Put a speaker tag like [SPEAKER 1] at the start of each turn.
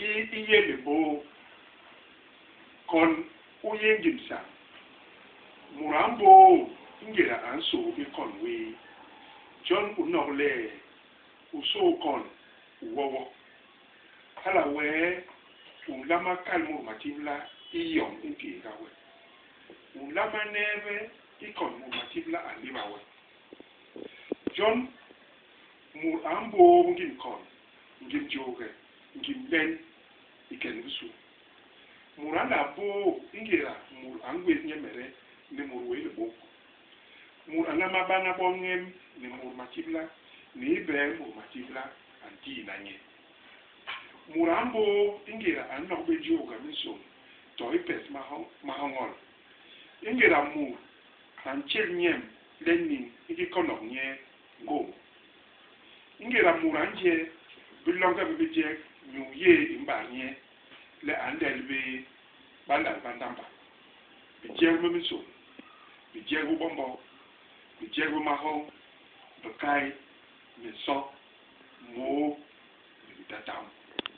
[SPEAKER 1] Kii i yé libôô? Kon u yé ngim sañ. Mut a mbôô i ngéda a nsôô bé kon wéé. Jon u nok le, u sôô kon, u wowok. Hala wee u nlama kal mut matibla i yom i ntééga we. U nlama neebe i kon mut matibla a nléba we. Jon mut a mbôôb ngim kon, ngim jôhge, ngim lem i ke ni bisu. Mut a nla bôô i ngéda mut a ngwés nyemede ni mut wéé libôk. Mut a nlama bana botñem ni mut matibla ni i bee mut matibla a ntiina nye. Mut a mbôô i ngéda a nok bé jôhge minsôn to i pes mahoñol. I ngéda mut a ntjél nyemb le niñ i ngi konok nye ngôñ. I ngéda mut a nje biloñge bi bijek, nyuu yé i mbat nye le a nlel bé balal ba ndamba, bijek bi minsôn, bijek bi bombo, bijek bi mahoñ, bikai, minso, môô ni bitatam.